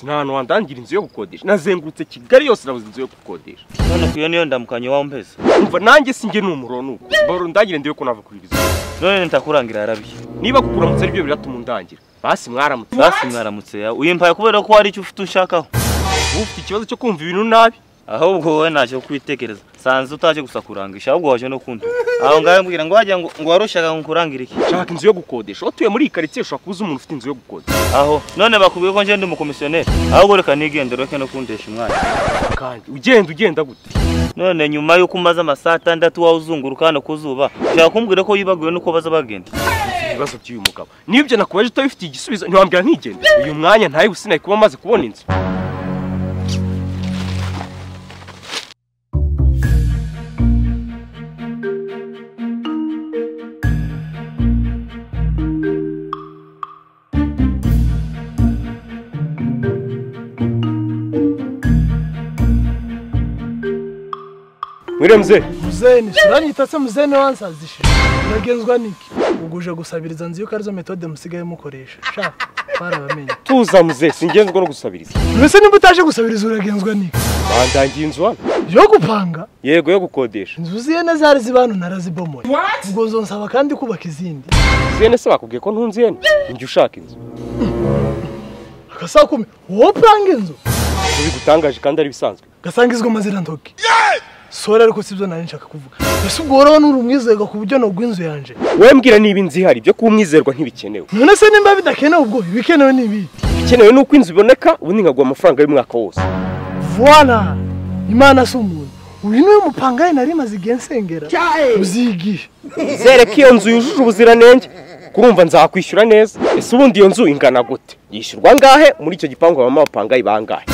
Umva nta hantu wandangira inzu yo gukodesha. Nazengurutse Kigali yose nabuze inzu yo gukodesha. None kuyo niyo ndamukanyo wampeza. Umva nanjye sinjye n'umuro nuko. Baro ndangire ndiwe ko nava kuri bizo. None ntakurangira yarabiye. Niba kukuramutse ari byo biratuma undangira. Basi mwaramutse. Basi mwaramutse ya. Uyimpaye kubera ko hari icyo ufite ushakaho. Ufite ikibazo cyo kumva ibintu nabi. Ahubwo wowe ntacyo kwitekereza. Sanze utaje gusa kurangisha ahubwo waje no kuntu. Aho ngaye mbwira ngo wajya ngo warushaga ngo kurangira iki? Shaka inzu yo gukodesha. Utuye muri iyi quartier ushaka kuza umuntu ufite inzu yo gukodesha. Aho none bakubwiye ko nje ndi umukomisiyoneri. Ahubwo reka nigendere reke no kundesha umwanya. Kandi ugenda ugenda gute? None nyuma yuko umaze amasaha 6 wawuzunguruka hano kuzuba, ushaka kumbwira ko yibagiwe nuko baza bagenda? Ibibazo by'uyu mugabo. Nibyo nakubaje utabifitiye igisubizo ntiwambwira ntigende. Uyu mwanya ntaye usinaye kuba maze kubona inzu. Mwire mzee. Mzee ni suranyita se mzee ni wansazishije. Uragenzwa niki? Uguje gusabiriza nzi yuko arizo methode musigaye mukoresha. Sha, barabamenye. Tuza mzee, singenzwa no gusabiriza. Mbese nimba utaje gusabiriza uragenzwa niki? Bandangiye inzu hano. Yo gupanga? Yego yo gukodesha. Inzu ziyene zari zibanu narazibomoye. Ubwo nzonsaba kandi kubaka izindi. Ziyene se bakubwiye ko ntunzi yene? Njye ushaka inzu. Akasakumi, wowe upanga inzu? Bigutangaje kandi ari bisanzwe. Gasangizwa mazira ntoki. Sora ariko sibyo nari nshaka kuvuga. Ese ubwo rero nuri umwizerwa ku buryo nogwa inzu yanje? Wewe mbwira niba inzu ihari byo kumwizerwa ntibikenewe. None se nimba bidakenewe ubwo bikenewe nibi? Bikenewe nuko inzu iboneka ubundi nkagwa amafaranga y'umwaka wose. Voilà. Imana si umuntu. Uyu niwe mupangaye nari maze igihe nsengera. Uzigiye. Zereka iyo nzu yujuje ubuziranenge. Kurumva nzakwishyura neza. Ese ubundi iyo nzu ingana gute? Yishyurwa ngahe muri icyo gipangu abama bapangaye bangahe?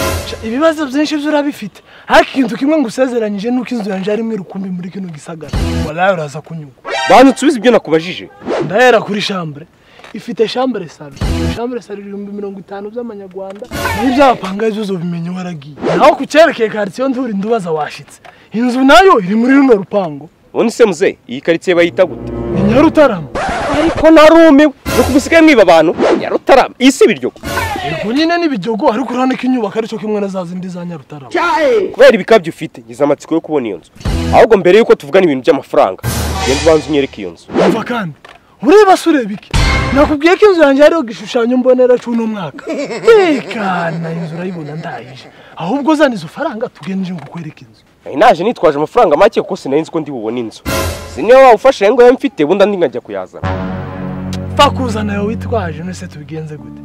Ibibazo byinshi byo urabifite. Ariko ikintu kimwe ngusezeranyije nuko inzu yanje ari mwirukumbi muri kino gisagara. Wallahi uraza kunyugwa. Bantu nsubize ibyo nakubajije. Ndahera kuri chambre. Ifite chambre salon. Chambre salon 50,000 by'amanyarwanda. N'ibyo abapangaye byo uzobimenye waragiye. Naho kucerekeye quartier nturi ndubaza washitse. Inzu nayo iri muri runo rupango. Ubundi se mzee, iyi quartier bayita gute? Ni Nyarutarama. Ariko narumiwe. Nuko musigaye mwiba abantu Nyarutarama. Isi biryo. Yego nyine nibijogo ariko urabona ko inyubako ari cyo kimwe na za zindi za Nyarutarama. Kubera ibikabyo ufite ngize amatsiko yo kubona iyo nzu. Ahubwo mbere yuko tuvugana ibintu by'amafaranga, genda ubanze unyereke iyo nzu. Umva kandi ureba sure biki? Nakubwiye ko inzu yanjye ariyo gishushanyo mbonera cy'uno mwaka. Tekana inzu urayibona ndayije. Ahubwo zana izo faranga tugende ngukwereka inzu. Naje nitwaje amafaranga make kuko sinari nzi ko ndi bubone inzu. Siniyo wawufashe ngo mfite bundi andi nkajya kuyazana. Pfa kuzana yawe witwaje none se tubigenze gute?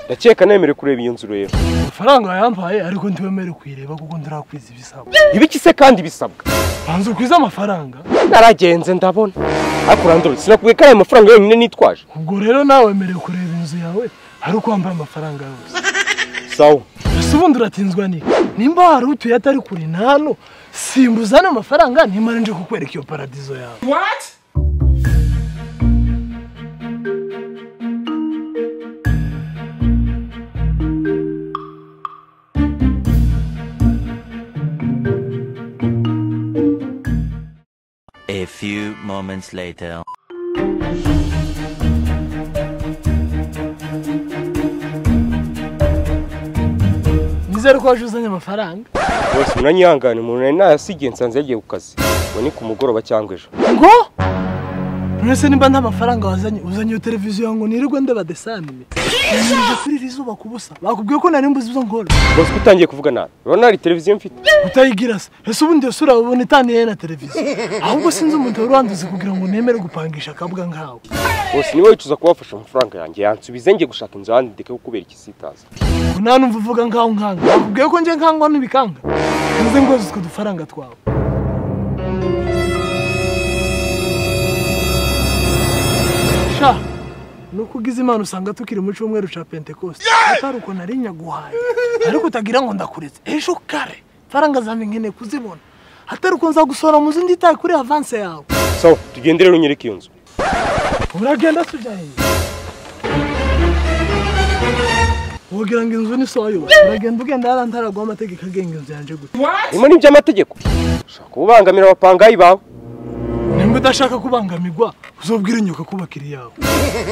Ndakeka nemere kureba iyo nzu rero. Amafaranga yampaye ariko ntiwemere kuyireba kuko ndarakwiza ibisabwa. Ibiki se kandi bisabwa? Banza ukwiza amafaranga. Naragenze ndabona. Ariko urandura sinakubwiye ko ari amafaranga yonyine nitwaje. Ubwo rero nawe wemerewe kureba inzu yawe ariko wambaye amafaranga yose. Sawa. Ese ubundi uratinzwa niki? Nimba hari utuye atari kure na hano simbuzane amafaranga nimara nje kukwereka iyo paradizo yawe. What? A few moments later. Nizere ko wajuzanye amafaranga. Bose muranyihangane umuntu nari nayasigiye nsanze yagiye ku kazi. Ngo ni ku mugoroba cyangwa ejo. Ngo? None nimba nta mafaranga wazanye uzanye iyo televiziyo ngo nirirwe ndeba desanime. Nije kuri iri zuba kubusa. Bakubwiye ko nari mbuze ibyo nkora. Bose utangiye kuvuga nabi. Urabona hari televiziyo mfite. Utayigira se. Ese ubundi iyo sura ubona itaniye na televiziyo. Ahubwo sinzi umuntu waranduze kugira ngo nemere gupangisha akabwa nkawe. Bose niwe wicuza kubafasha amafaranga yanjye yansubize ngiye gushaka inzu ahandi ndeke kukubera ikisitaza. Nta numva uvuga nkaho nkanga. Bakubwiye ko nje nkangwa n'ibikanga. Nze ngoze utwo dufaranga twawe. Sha, nuko ugize Imana usanga tukiri mu cyumweru ca Pentecost. Atari uko nari nyaguhaye. Ariko utagira ngo ndakuretse. Ejo kare faranga zanjye nkeneye kuzibona. Atari uko nza gusora mu zindi taye kuri avance yawe. Sawa, tugende rero unyereke iyo nzu. Uragenda tujya he? Wogira ngo inzu ni so yubatse. Uragenda ugenda yarantaragwa amategeko agenga inzu yanje gute. Harimo n'iby'amategeko. Ushaka kubangamira abapangayi bawe. Nimba udashaka kubangamirwa uzobwira inyuka kubakira iyawe.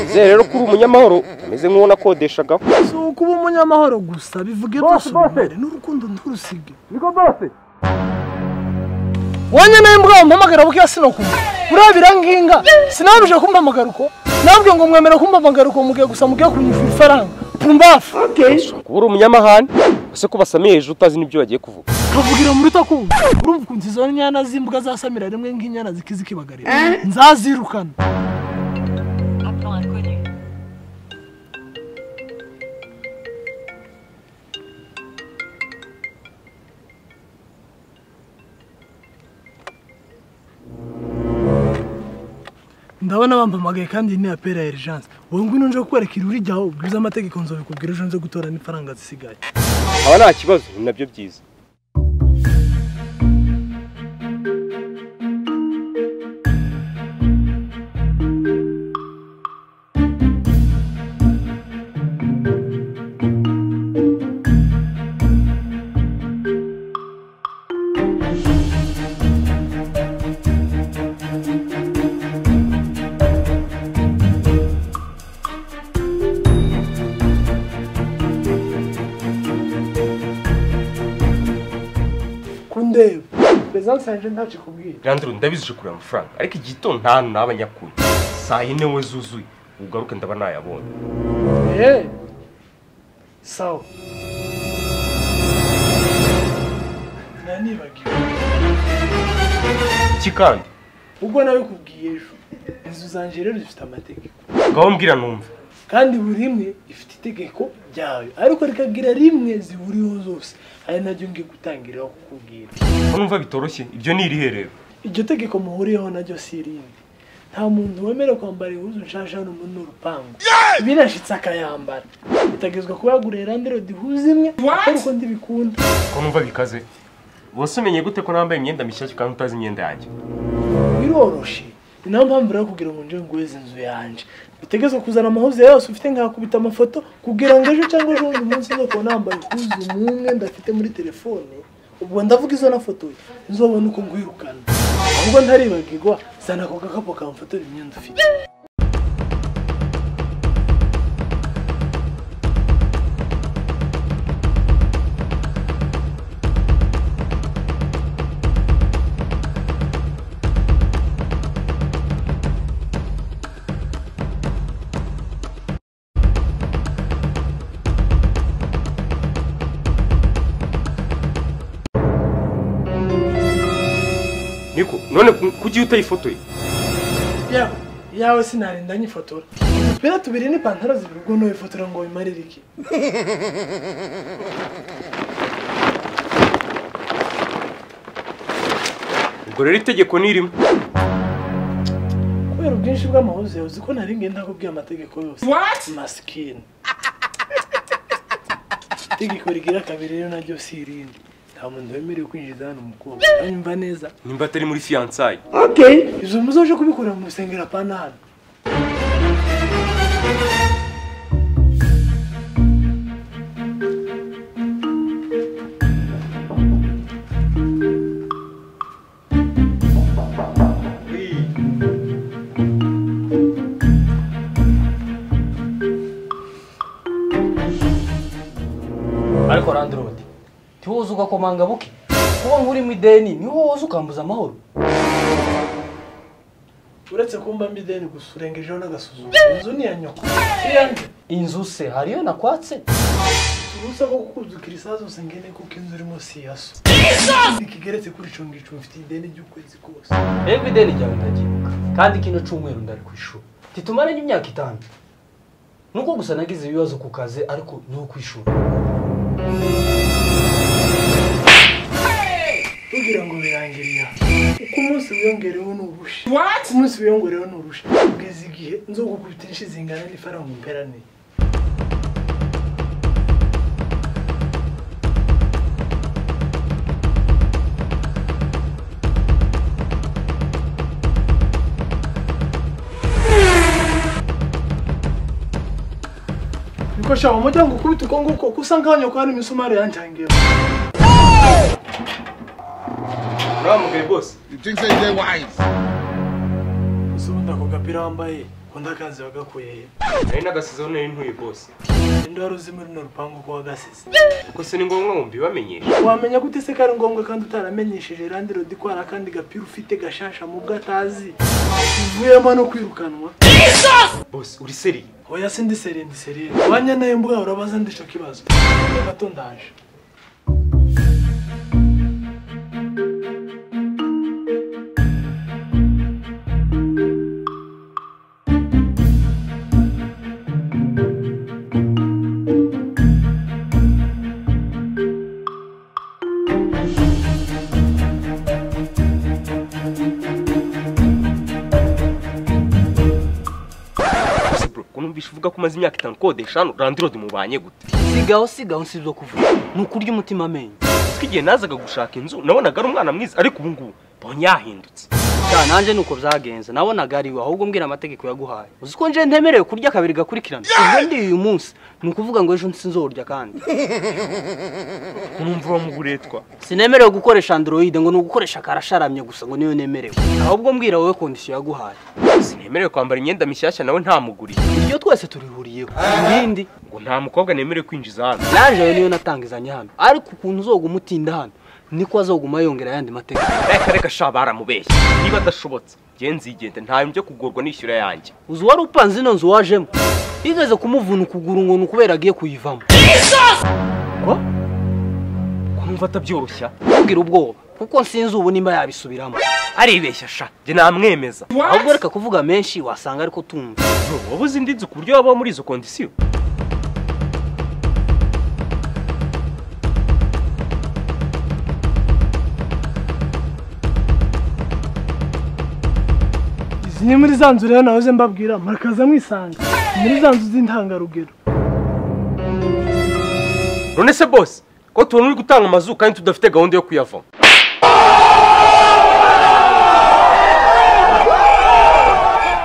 Nizere rero ko uri umunyamahoro ameze nk'uwo nakodeshagaho. Si ukuba umunyamahoro gusa bivuge byose ubimare n'urukundo nturusige. Niko bose. Wanya nawe mbwa umpamagara buke sinokumva. Urabira nginga sinabije kumpamagara uko. Nabwiye ngo mwemera kumpamagara uko mugiye gusa mugiye kunyishura ifaranga. Pumbafu. Okay. Kuba uri umunyamahane ese ko basamiye ejo utazi n'ibyo bagiye kuvuga. Kavugira muri takumva. Urumva ukuntu izo nyana z'imbwa zasamira rimwe nk'inyana zikizikibagarira. Nzazirukana. Ndabona bampamagaye kandi ni apera ya urgence. Wowe ngwino nje kukwereka iruri ryawe ubwiza amategeko nzobikubwira ejo nze gutora n'ifaranga zisigaye. Aba nta kibazo ni nabyo byiza. Presence yanje ntacyo kubwira. Leandro ndabizije kureba amafaranga ariko igitondo nta hantu naba nyakuye. Saa yine we zuzuye ugaruke ndaba nayabonye. Sawa. Nanibagiwe. Iki kandi? Ubwo nabikubwiye ejo. Inzu zanje rero zifite amategeko. Ngaho mbwira numve. Kandi buri imwe ifite itegeko ryayo ariko rikagira rimwe zihuriyeho zose ari naryo ngiye gutangiraho kukubwira. Numva bitoroshye ibyo ni irihe rero? Iryo tegeko muhuriyeho naryo si irindi. Nta muntu wemerewe kwambara impuzu nshasha hano muri rupangu. Birashitse akayambara. Bitagezwa kuba yaguriye Landlord ihuza imwe atari uko ndibikunda. Ko numva bikaze. Bose umenye gute ko nambaye imyenda mishyashya kandi utazi imyenda yanjye? Biroroshe. Ni nayo mpamvu rero kugira ngo nje nguheze inzu yanje. Bitegezwa kuzana amahuze yose ufite nkakubita amafoto kugira ngo ejo cyangwa ejo bundi umunsi nzokubona nambaye impuzu mumwe ndafite muri telefone. Ubwo ndavuga izo nafotoye nzobona uko ngwirukana. Ahubwo ntaribagirwa zana ako gakapo kamfotora imyenda ufite. Niko, none kuki utayifotoye? Yawe, yawe sinarinda nyifotora. Udupira tubiri n'ipantaro zibiri ubwo ntuyifotora ngo bimarire iki? Ubwo rero itegeko ni rimwe. Kubera ubwinshi bw'amahuze uzi ko nari ngenda kubwiye amategeko yose. Maskini. Itegeko rigira kabiri rero naryo si irindi. Nta muntu wemerewe kwinjiza hano umukobwa. Uranyumva neza? Nimba atari muri fiançailles. Okay. Izo muzoje kubikora mu rusengero apana hano. Ariko Landlord, ntiwoza ugakomanga buke kuba nkurimo ideni niho woza ukambuza amahoro. Uretse kumba ideni gusa urengejeho n'agasuzuguro. Inzu ni iya nyoko. Inzu se hariyo nakwatse? Urusa ko kukuzukira isaha zose ngene kuko inzu irimo si iya so. Ikigeretse kuri ico ngico mfite ideni ry'ukwezi kose. Mbega ideni ryawe ndabyibuka kandi kino cyumweru ndari kwishura. Titumaranye imyaka 5. Nuko gusa nagize ibibazo ku kazi ariko ni ukwishura. Kugira ngo birangiriya. Uko umunsi wiyongereho n'urusha. Umunsi wiyongereho n'urusha. Kugeza igihe nzogukubita inshi zingana n'ifaranga umperane. Niko shawa umuryango ukubita uko nguko kusa nkaho nyoko hari imisumari yancangira. Uramugaye boss. You think say they wise? Ubundi ako gapira wambaye undi akazi wagakuye he? Nari nagasizeho nari ntuye boss. Ninde wari uzi muri runo rupangu ko wagasize? Ubwo se ni ngombwa ngo mbibamenyeshe? Wamenya gute se ko ari ngombwa kandi utaramenyesheje landlord ko hari akandi gapira ufite gashasha mu bwo atazi? Uvuyemo no kwirukanwa. Boss uri seri? Oya sindi seri, ndi seri. Wanya nayo mbwa urabaza ndico kibazo. Gato ndaje. Uvuga ko umaze imyaka 5 ukodesha hano landlord mubanye gute? Sigaho sigaho sibyo kuvuga. Nukurya umutima amenyo. Kuko igihe nazaga gushaka inzu nabonaga ari umwana mwiza ariko ubu ngubu mbonye yahindutse. Cyane nanje nuko byagenze nabonaga ari we ahubwo mbwira amategeko yaguhaye. Uzi ko nje ntemerewe kurya kabiri gakurikirana. Ubwo ndi uyu munsi nukuvuga ngo ejo nsinzorya kandi. Numva bamuguretwa. Sinemerewe gukoresha Android ngo nugukoresha karasharamye gusa ngo niyo nemerewe. Ahubwo mbwira wowe condition yaguhaye. Sinemerewe kwambara imyenda mishyashya nawe ntamuguriye. Iryo twese turihuriyeho. Ibindi ngo nta mukobwa nemerewe kwinjiza hano. Naje niyo natangizanye hano. Ariko ukuntu uzoguma utinda hano niko azoguma yongera yandi mategeko. Reka reka sha baramubeshye. Niba adashobotse nge nzigende nta byo kugorwa nishyura yanjye. Uzi wari upanze ino nzu wajemo. Yigeze kumuvuna ukuguru ngo nukubera agiye kuyivamo. Ko? Kumva atabyoroshya. Kugira ubwoba kuko nsinzi ubu nimba yabisubiramo. Aribeshya sha nge namwemeza. Ahubwo reka kuvuga menshi wasanga ariko tumva. Wabuze indi nzu ku buryo waba muri izo condition? Ni muri za nzu rero nahoze mbabwira murakaza mwisanga muri za nzu z'intangarugero. None se boss ko tubona uri gutanga amazu kandi tudafite gahunda yo kuyavamo?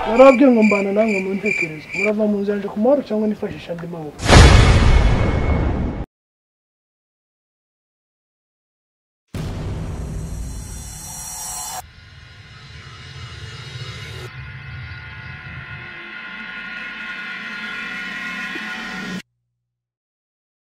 Narababwiye ngo mbana namwe mu ntekerezo murava mu nzu yanjye ku mahoro cyangwa nifashisha andi maboko.